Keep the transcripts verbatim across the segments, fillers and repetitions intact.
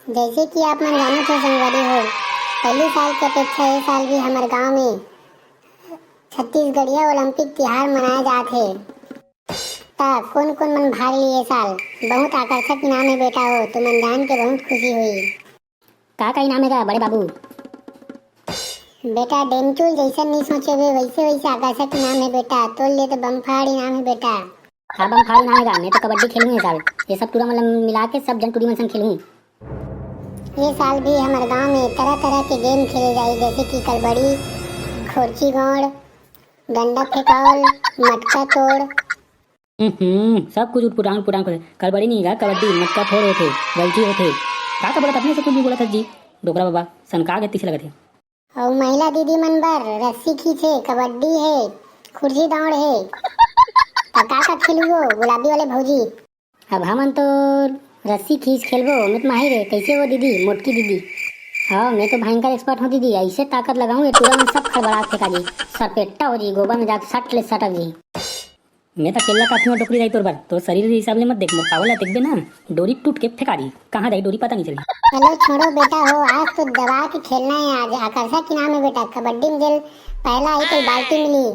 जैसे कि आप मन जानत हो संगवारी हो, पहली साल के अपेक्षा ए साल भी हमर गांव में छत्तीसगढ़िया ओलंपिक तिहार मनाए जात हे। त कोन कोन मन भाग लिए ए साल? बहुत आकर्षक इनाम हे बेटा हो, तुमन जान के बहुत खुशी हुई। का का इनाम हे गा बड़े बाबू? बेटा, डेमचुल जैसन नहीं सोचे हुए, वैसे वैसे आकर्षक इनाम हे बेटा। तोर लिए तो बम्फाड़ इनाम हे बेटा। का बम्फाड़ इनाम हे गा? मैं तो कबड्डी खेलूँ ये साल। ये सब टूरा मन ला मिला के सब जन टूरी मन संग खेलूँ। ये साल भी हमर गांव में तरह तरह के गेम खेले जाई, जैसे कि कबड्डी, खुर्ची दौड़, डंडा फेंकावल, मटका तोड़। हम्म, सब कुछ उटपुटांग उटपुटांग करे। कबड्डी नहीं गा, कबड्डी, मटका फोड़ होथे, गलती होथे। का का बोलत, अपने से कुछ भी बोलत हस जी। डोकरा बाबा, सनका के तीस लगत हे। अउ महिला दीदी मन बर रस्सी खींचे, कबड्डी हे, खुर्सी दौड़ हे। त का का खेलू वो गुलाबी वाले भौजी? अब हमन तो रस्सी खींच खेलबो, ओमे त माहिर हे। कैसे वो दीदी, मोटकी दीदी? हाँ, मैं तो भयंकर एक्सपर्ट हूँ दीदी, ऐसे ताकत लगाऊँ ये टूरा मन सब खड़बड़ा के फेंका जी, सरपेट्टा हो जी, गोबर में जाके सट ले सटक जी। मैं तो खेलना काफी हूँ डोकरी दाई तोर बर, तोर शरीर के हिसाब ले मत देख, मोर पावला देखबे ना, डोरी टूट के फेंका दी, कहाँ जाई डोरी पता नहीं चली। चलो छोड़ो बेटा हो, आज तो दबा के खेलना है, आज आकर्षक इनाम है बेटा, कबड्डी में जेल पहला आई तो बाल्टी मिली,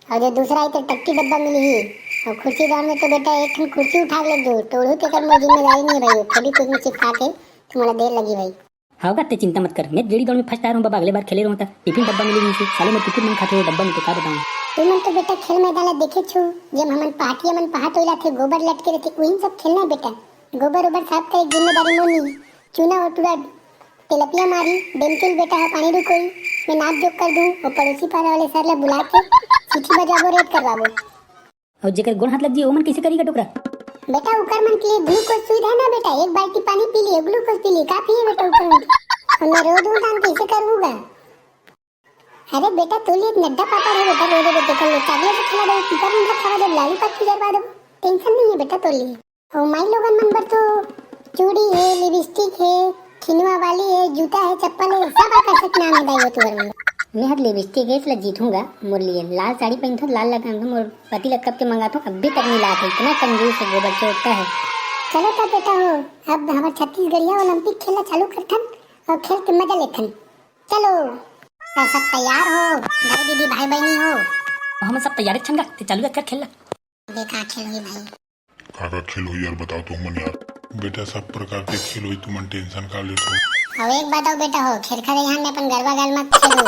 और जो दूसरा आई तो टट्टी डब्बा मिली ही, और कुर्सी दौड़ में तो बेटा एक ठन कुर्सी उठा के ले जो, टोड़ू तेकर मोर जिम्मेदारी नहीं है भाई, फेविक्विक में चिपका के तुम्हारा देर लगी भाई। हव गा, ते चिंता मत कर, मैं गेड़ी दौड़ में फर्स्ट आय रहूं बाबा, अगले बार खेले रहूं त टिफिन डब्बा मिले रहिसे, साले मोर कुकुर मन खाथे वो डब्बा में, तो का बताऊं। तुमन तो बेटा खेल मैदान ला देखे छु, जेम हमन पहाटिया मन पहाट हो जाथे, गोबर लटके रहथे, उहिन सब खेलना है बेटा। गोबर ओबर साफ करे जिम्मेदारी मोर नी। चूना और टूरा तेलपिया मारी, बेमचुल बेटा ह पानी रुकोई, मैं नाप जोक कर दूं, वो पड़ोसी पारा वाले सर ला बुला के चिट्ठी बजाबो, रेड करवाबो। अउ जेकर गोड़ हाथ लग जी, ओमन कइसे करी गा डोकरा? बेटा, उकर मन के लिए ग्लूकोज सुई हे ना बेटा, एक बाल्टी पानी पी लिए, ग्लूकोज पी लिए, का पिए बेटा उकर मन? अब मैं रो दूं, दान कैसे करूंगा? अरे बेटा, तू लिए नड्डा पापा रे बेटा, रो दे बेटे, कर ले, चॉकलेट खिला दे, उकर मन का खवा दे, लॉलीपॉप की जरवा दे, टेंशन नहीं है बेटा, तो लिए। ओ माई लोगन मन बर तो चूड़ी हे, लिपस्टिक हे, खिनवा वाली हे, जूता हे, चप्पल हे, सब आकर्षक नाम हे दाई हो तुहर मन। मेहर लिपस्टिक हे, इसला जीतूंगा। मोर लिए लाल साड़ी पहनथो, लाल लगाथो, मोर पति ला कब के मंगाथो, अभी तक नहीं लाते, इतना कंजूस हे, गोबर चोट्टा हे। चलो तब बेटा हो, अब हमर छत्तीसगढ़िया ओलंपिक खेलना चालू करथन और खेल के मजा लेथन। चलो। तो सब तैयार हो, दाई दीदी भाई बहनी हो? हम सब तैयार हे छंगा, ते चालू कर खेलना। देखा खेल होई भाई। का का खेल होई यार, बताओ तो हमन यार। बेटा, सब प्रकार के खेल होई, तुमन टेंशन का लेत हो? अब एक बात अउ बेटा हो, खेरखा दइहान में अपन गरबा गाल मत खेलू।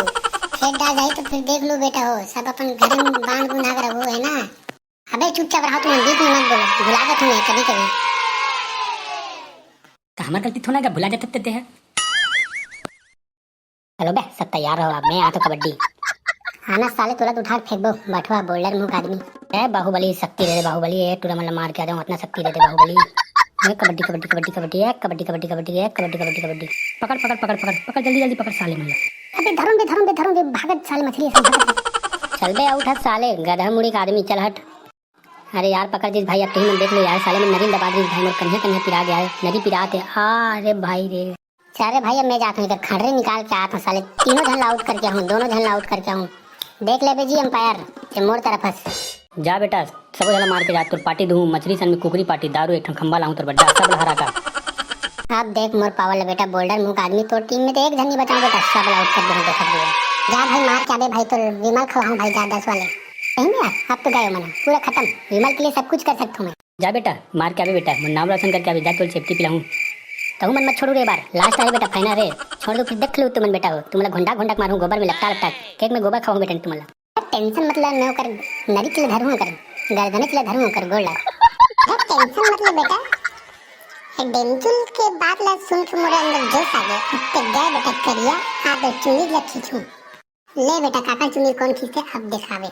खेत डाल जाई तो फिर देख लू बेटा हो, सब अपन घर में बांध बुना के रहो, है ना? अबे चुपचाप रहो, तुम बीच में मत बोलो, भुला जात हूँ मैं कभी कभी। तो हमार गलती थोड़ा गा, भुला जाते ते है। चलो बे, सब तैयार रहो, अब मैं आतो कबड्डी। आना साले, तुरंत उठा के फेंकबो, बठवा बोल्डर मुंह का आदमी। ए बाहुबली, शक्ति दे दे बाहुबली, ए टूरा मन ला मार के आ जाऊं, इतना शक्ति दे दे बाहुबली। ए कबड्डी, कबड्डी, कबड्डी, कबड्डी, ए कबड्डी, कबड्डी, कबड्डी, ए कबड्डी, कबड्डी, कबड्डी। पकड़, पकड़, पकड़, पकड़, पकड़, जल्दी, जल्दी पकड़ साले मन ला। अबे धरुन बे, धरुन बे, धरुन बे, भागत साले मछली असन भागत। चल बे, आउट हट साले, गधा मुड़ी का आदमी, चल हट। अरे यार, पकड़ दिस भाई, अब तुही मन देख लो यार, साले मन नरी ल दबा दिस भाई, मोर कन्हा, कन्हा पिरा गया है, नरी पिरात है। आ, अरे भाई रे। अरे भाई, अब मैं जात हूँ, इधर खड़रे निकाल के आत हूँ, साले तीनों झन ला आउट करके आऊँ, दोनों झन ला आउट करके आऊँ। देख लेबे जी अंपायर, ये मोर तरफ हस। जा बेटा, सबो झन ला मार के जा, तोर पार्टी दूँ, मछली सन में कुकरी पार्टी, दारू एक ठन खंबा लाऊं तोर बर, जा, सब ला हरा का। अब देख मोर पावर ले बेटा, बोल्डर मुंह का आदमी, तोर टीम में तो एक झन नहीं बचाऊं बेटा, सब ला आउट कर दूँ, देखत भी है। जा भाई, मार के आबे भाई, तोर विमल खवाऊं भाई, जा दस वाले। सही में यार, अब तो गए मन, पूरा खत्म। विमल के लिए सब कुछ कर सकता हूँ मैं। जा बेटा, मार के आबे बेटा, मोर नाम रोशन करके आबे, जा तोर सेफ्टी पिलाऊं। तहु मन मत छोड़ू रे बार, लास्ट आए बेटा, फाइनल रे। छोड़ दो फिर देख लो तुमन बेटा हो, तुमला घोंडा घोंडा के मारूं, गोबर में लपटा लपटा के, केक में गोबर खवाऊं बेटा तुमला। टेंशन मत ले, मैं ओकर नरी चले धरूं, ओकर गर्दने चले धरूं, ओकर गोड़ ला। अरे टेंशन मत ले बेटा, ये डेमचुल के बात ला सुन के मोरे अंदर जोश आ गया। अब ते गए बेटा करिया, आ तो चुनी ला खींचूं। ले बेटा, काकर चुनी कौन खींचते, अब दिखावे।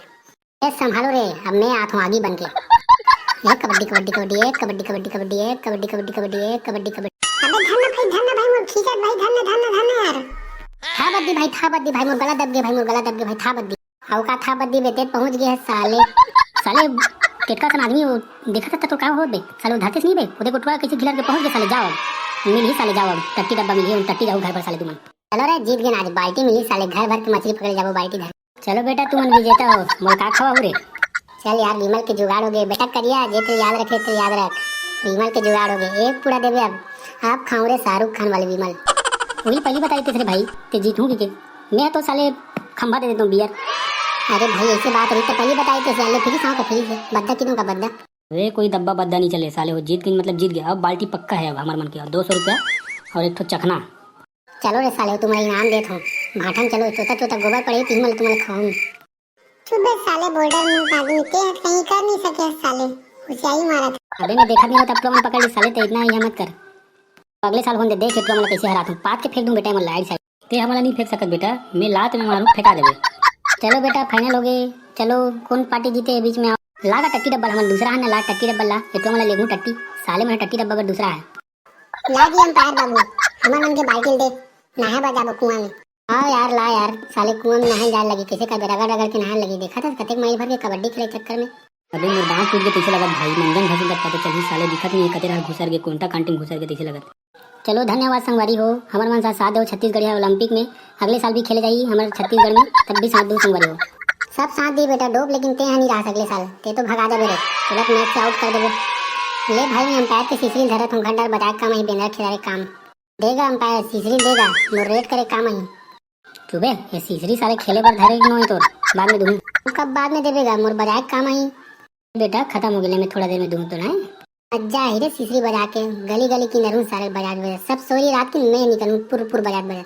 ए संभालो रे, अब मैं आत हूँ आगी बन के। ए कबड्डी, कबड्डी, कबड्डी, ए कबड्डी, कबड्डी, कबड्डी, ए कबड्डी, कबड्डी, कबड्डी, ए कबड्डी, कबड्डी। अबे धन्ना भाई, धन्ना भाई, मोर खींचत भाई, धन्ना, धन्ना, धन्ना यार। था बद्दी भाई, था बद्दी भाई, मोर गला दब गया भाई, मोर गला दब गया भाई, था बद्दी। अउ का था बद्दी बेटे, पहुंच गए है साले। साले, टेटका सन आदमी, वो देखा था तो का हो बे? साले, वो धरते से नहीं बे, वो देखो टुआ कैसे घिलर के पहुंच गए साले, जाओ अब। मिल ही साले, जाओ अब, टट्टी डब्बा मिल ही, टट्टी जाओ घर पर साले तुमन। चलो रे, जीत गए ना आज, बाल्टी मिली साले, घर भर के मछली पकड़े जाबो, बाल्टी धर। चलो बेटा, तुमन विजेता हो, मोला का खवाहू रे? चल यार, विमल के जुगाड़ हो गए बेटा, करिया, जे ते याद रखे ते याद रख, विमल के जुगाड़ हो गए, एक पूरा देबे अब। आप खाऊं रे शाहरुख खान वाले विमल। वही पहली बताई तेरे भाई, ते जीतूं की के? मैं तो साले खंभा दे देता हूँ बियर। अरे भाई, ऐसे बात रही तो पहली बताई तेरे साले, फिर खाऊं का फिर से बद्दा किनूं का बद्दा। अरे कोई दब्बा बद्दा नहीं चले साले, हो जीत गई मतलब जीत गया। अब बाल्टी पक्का है अब हमारे मन के, और दो सौ रुपया और एक ठो चखना। चलो रे साले, तुम्हारा इनाम देत हूँ। भाठन चलो, चोता चोता गोबर पड़े, तीन मल तुम्हारे खाऊं। चुप बे साले, बोल्डर मुंह का आदमी, ते कहीं कर नहीं सके साले, होशियारी मारा था। अबे मैं देखा नहीं रहा, तब तो मन पकड़ ली साले, ते इतना ही मत कर। अगले साल होने दे, देख ये तो मन कैसे हराता हूँ, पाद के फेंक दूं बेटा, मन लाइट साइड। ते हमला नहीं फेंक सकत बेटा, मैं लात में मारूं, फेंका देबे। चलो बेटा, फाइनल हो गए। चलो, कौन पार्टी जीते, बीच में आओ। लागा टट्टी डब्बा, हमन दूसरा है ना, ला टट्टी डब्बा ला, ये तो हमला लेबू टट्टी। साले मन टट्टी डब्बा पर दूसरा है। ला जी अंपायर बाबू, हमर मन के बाल्टी ल दे, नहाए बर जाबो कुआं में। हाँ यार, ला यार, साले कुआं में नहाए जाए लगी, कैसे कर रगड़ रगड़ के नहाए लगी। देखा था कतेक माइल भर के कबड्डी खेले चक्कर में। अबे मोर दांत टूट गए तैसे लगत भाई, मंजन घसी तक पता चलही साले, दिखत नहीं है कते डहर घुसर गए, कोंटा कांटी में घुसर गए तैसे लगत। चलो धन्यवाद संगवारी हो, हमर मन साथ साथ दो छत्तीसगढ़िया ओलंपिक में, अगले साल भी खेले जाई हमर छत्तीसगढ़ में, तब भी साथ दो संगवारी हो। सब साथ दी बेटा डोप, लेकिन ते ह नहीं रहा अगले साल, ते तो भगा जाबे रे, तुरंत मैच से आउट कर देबो। ले भाई, मैं अंपायर के सिसरी धरत हूँ, घर डर बजाए काम ही, बेंदरा खिलारे काम। देगा अंपायर, सिसरी देगा, मोर रेट करे काम ही। चुबे, ये सिसरी साले खेले बर धरे नो है तोर, बाद में दूँ। कब बाद में देबेगा, मोर बजाए काम ही। बेटा खत्म हो गए, मैं थोड़ा देर में दूँ तो ना। अज्जा ही रे सिसरी बजा के, गली गली की नरू सारे बजात बजात, सब सोरी रात की मैं निकलूँ पुर पुर बजात बजात।